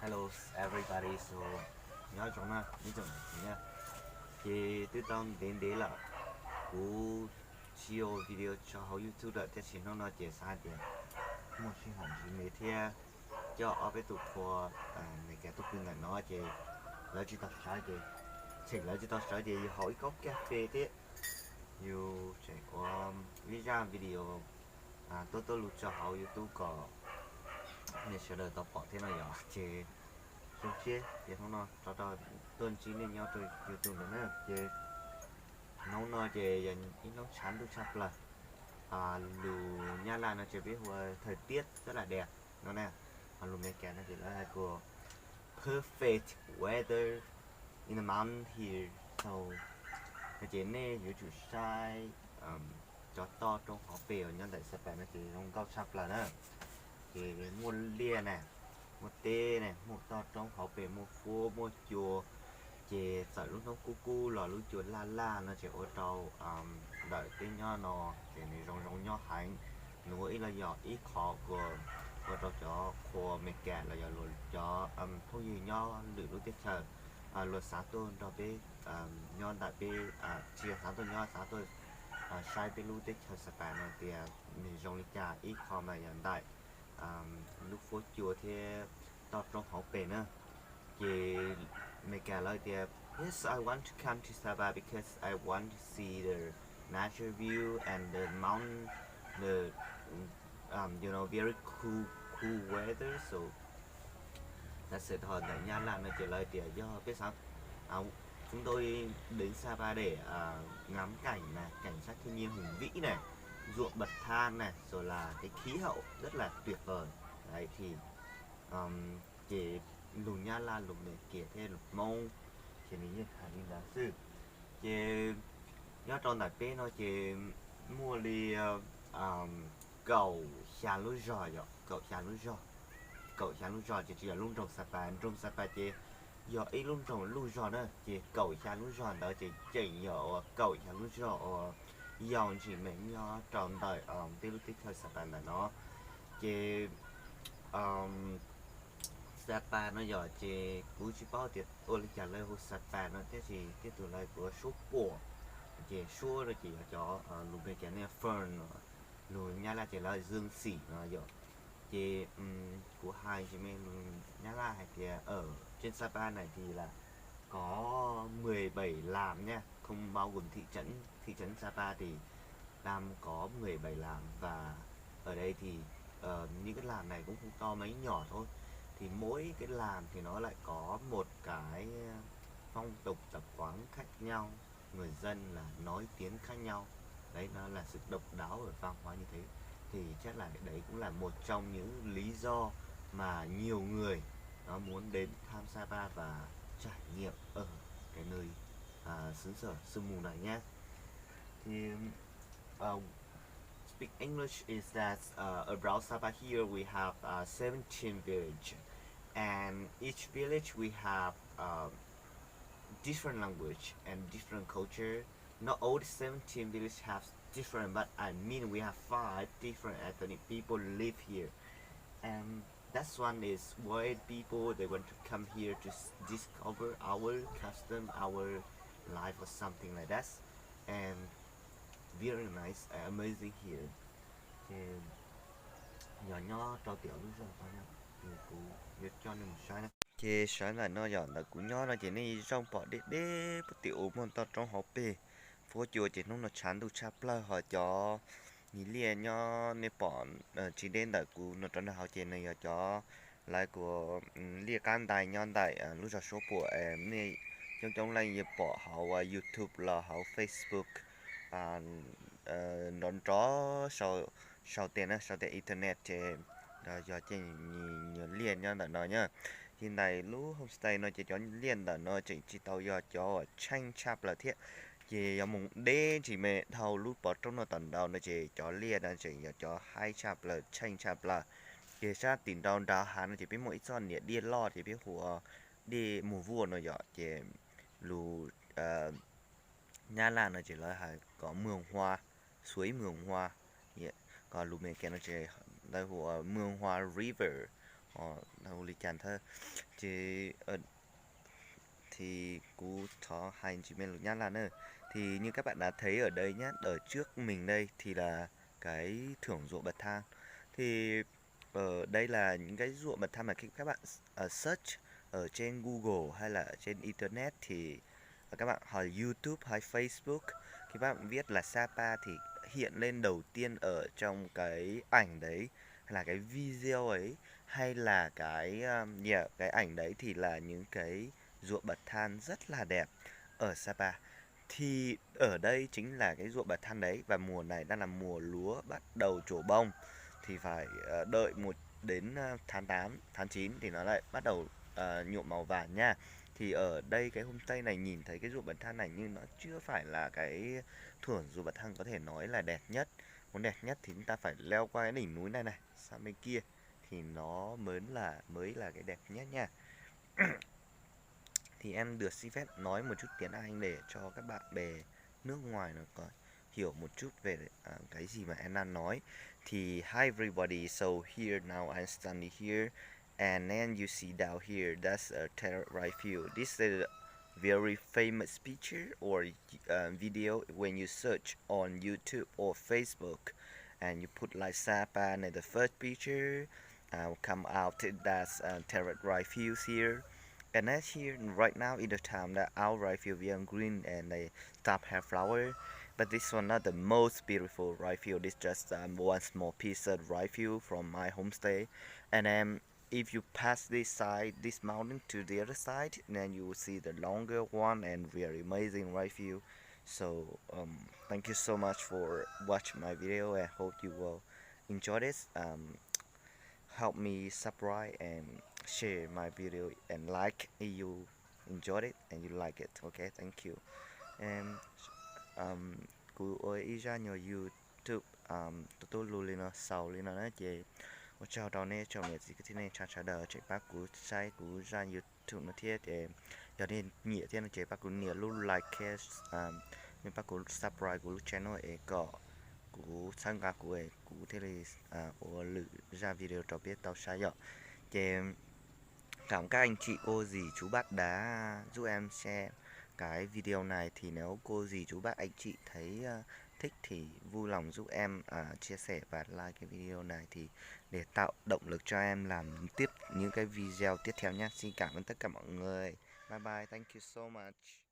Hello everybody, so nyob zoo na ib tsoom niam txiv na. Ces twb tau ntev ntev lawm kuv tsis ua video tso hauv YouTube lawm, tab sis hnub no ces xav hais tias muaj sij hawm ntsib me thiab coj ob peb tus qhua Meskas tuaj pw ntawm no ces lawv tsis tau sawv ces, tseem lawv tsis tau sawv ces yus haus ib kob kas fes thiab yus tseem ua ib zaj video tuaj tuaj lug tso hauv YouTube kom nej sawv daws tau pom thiab no yom. Ces zoo siab ces hnub no rov rau tuaj ntsib nej nyob rau YouTube ntawm na. Ces hnub no ces yog ib hnub tshav ntuj tshaj plaws, lus Nyab Laj no ces peb hu ua thời tiết rất là đẹp no na, ho lus Meskas no ces lawv hais tias perfect weather in the mountain here, so no ces nej yuav tsum saib cov toj roob hauv pes uas nyob ntawm Sapa no ces zoo nkauj tshaj plaws na. Ces muaj liaj na, muaj teb na, muaj toj roob hauv pes, muaj huab muaj cua. Ces txawm lub hnub kub kub los lub cua laj laj no ces ua rau ntawm peb nyob no ces nws zoo zoo nyob heev. Nws ua ib los yog ib qho uas ua rau cov qhua Meskas los yog cov phooj ywg nyob lwm lub teb chaws luag xav tuaj nrog peb nyob ntawm peb, tsis yog xav tuaj nyob, xav tuaj saib peb lub teb chaws Sapa no tias nws zoo li cas. Ib qho mas yog ntawm lub huab cua thiab toj roob hauv pes na. Ces Meskas lawv tias, yes, I want to come to Sapa because I want to see the nature view and the mountain, the um, you know, very cool, cool weather. So that's it. Ho ntawm Nyab Laj no ces lawv tias yog peb xav, chúng tôi đến Sapa để ngắm cảnh này, cảnh sắc thiên nhiên hùng vĩ này, ruộng bậc thang này, rồi là cái khí hậu rất là tuyệt vời. Đấy thì ces lus Nyab Laj, lus Meskas thiab lus Hmoob ces nws yeej hais li ntawd xwb. Ces nyob rau ntawm peb no ces muaj li kaum xya lub zos yom, kaum xya lub zos. Kaum xya lub zos ces tsis yog lub nroog Sapa, nroog Sapa ces yog ib lub nroog lub zos na, ces kaum xya lub zos ntawd ces tseem yog uas kaum xya lub zos uas yau ntsis me nyob rau ntawm peb lub teb chaws Sapa ntawm no. Ces Sapa no yom, ces kuv tsis paub tias ua li cas lawv hu Sapa no thiab, sis tej tug lawv hu ua suab puam, ces suab no ces yog cov lus Meskas ne fern no, lus Nyab Laj ces lawv hu xim no yom. Ces kuv hais ntsis me lus Nyab Laj hais tias ở trên Sapa này thì là có mười bảy làng nha, không bao gồm thị trấn, thị trấn Sapa thì đang có mười bảy làng và ở đây thì ờ, những cái làng này cũng không to mấy, nhỏ thôi. Thì mỗi cái làng thì nó lại có một cái phong tục tập quán khác nhau, người dân là nói tiếng khác nhau. Đấy, nó là sự độc đáo ở văn hóa như thế. Thì chắc là đấy cũng là một trong những lý do mà nhiều người nó muốn đến thăm Sapa và trải nghiệm ở cái nơi à, xứ sở sương mù này nhé. Thì uh, speak English is that uh, around Sapa here we have uh, seventeen village, and each village we have uh, different language and different culture. Not all the seventeen villages have different, but I mean we have five different ethnic people live here, and that's one is why people they want to come here to s- discover our custom, our life or something like that, and very nice and amazing here. Ces yog nyob rau tim lub zos no, kuv yuav coj nej mus saib na. Ces sawv ntawm no yog ntawm kuv nyob no ces nej zoo pom deb deb puag tim u muaj toj roob hauv pes, huab cua ces hnub no tshav ntuj tshaj plaws ho cov liaj nyob nej pom tsis deb ntawm kuv no rau nag hauv ces nws yog cov lawv kuv liaj qab ntais nyob ntawm lub zos suab puam. Nej coob coob leej yuav pom hauv YouTube los hauv Facebook nrov nrov sau tias na, sau tias internet ces yog ces nyias liaj nyob ntawm no nyob. Ces ntawm lub homestay no ces cov liaj ntawm no tseem tsis tau yog cov uas tsheej tshaj plaws thiab. Ces yog mus deb ntsis me dhau lub pov roob no tom ntau no ces cov liaj no tseem yog cov haib tshaj plaws, tsheej tshaj plaws. Ces sab tim nrau nrad hav no ces peb muaj ib txoj niam diaj loj ces peb hu ua diaj mus vuaj no yom. Ces lus Nyab Laj no ces lawv hais kom mws hua, xuav ib mws hua, kom lus Meskas no ces lawv hu ua mws hua river. Ồ, đâu ly chàn thơ. Chứ, ờ, thì cú thó hành chỉ men lục nhát là nữa. Thì như các bạn đã thấy ở đây nhá, ở trước mình đây thì là cái thửa ruộng bậc thang. Thì ở đây là những cái ruộng bậc thang mà khi các bạn ờ, search ở trên Google hay là ở trên Internet thì ờ, các bạn hoặc YouTube hay Facebook, khi các bạn viết là Sapa thì hiện lên đầu tiên ở trong cái ảnh đấy, hay là cái video ấy, hay là cái um, yeah, cái ảnh đấy thì là những cái ruộng bậc thang rất là đẹp ở Sapa. Thì ở đây chính là cái ruộng bậc thang đấy và mùa này đang là mùa lúa bắt đầu trổ bông, thì phải ờ, đợi một đến ờ, tháng tám, tháng chín thì nó lại bắt đầu ờ, nhuộm màu vàng nha. Thì ở đây cái homestay này nhìn thấy cái ruộng bậc thang này như nó chưa phải là cái thửa ruộng bậc thang có thể nói là đẹp nhất. Muốn đẹp nhất thì chúng ta phải leo qua cái đỉnh núi này này sang bên kia thì nó mới là mới là cái đẹp nhất nha. Thì em được xin phép nói một chút tiếng Anh để cho các bạn bè nước ngoài nó có hiểu một chút về à, cái gì mà em đang nói. Thì hi everybody, so here now I'm standing here, and then you see down here that's a terrace rifle. This is a very famous picture or uh, video when you search on YouTube or Facebook, and you put like Sapa and the first picture uh, come out that's uh, terrace rifle here. And that's here right now in the town that our rifle are green and they stop have flower. But this one not the most beautiful rifle. This just um, one small piece of rifle from my homestay. And then if you pass this side, this mountain to the other side, then you will see the longer one and very amazing rifle. So um, thank you so much for watching my video and hope you will enjoy this. Um, help me subscribe and share my video and like if you enjoyed it and you like it. Okay, thank you. And um, kuv ua ib zaj nyuag YouTube um, tu tu lus li no xaus li no na ces ua tsaug rau nej tsoom niam txiv kwv tij neej tsa sawv daws tseem pab kuv saib kuv zaj YouTube no thiab ces yog nej nyiam thiab no ces pab kuv nias lub like, um, nej pab kuv subscribe kuv lub channel es kom kuv txhawb nqa kuv es kuv thiaj li ua lwm zaj video rau peb tau saib yom. Ces cảm ơn các anh chị cô dì chú bác đã giúp em share cái video này, thì nếu cô dì chú bác anh chị thấy ờ, thích thì vui lòng giúp em à, chia sẻ và like cái video này thì để tạo động lực cho em làm tiếp những cái video tiếp theo nhé. Xin cảm ơn tất cả mọi người. Bye bye, thank you so much.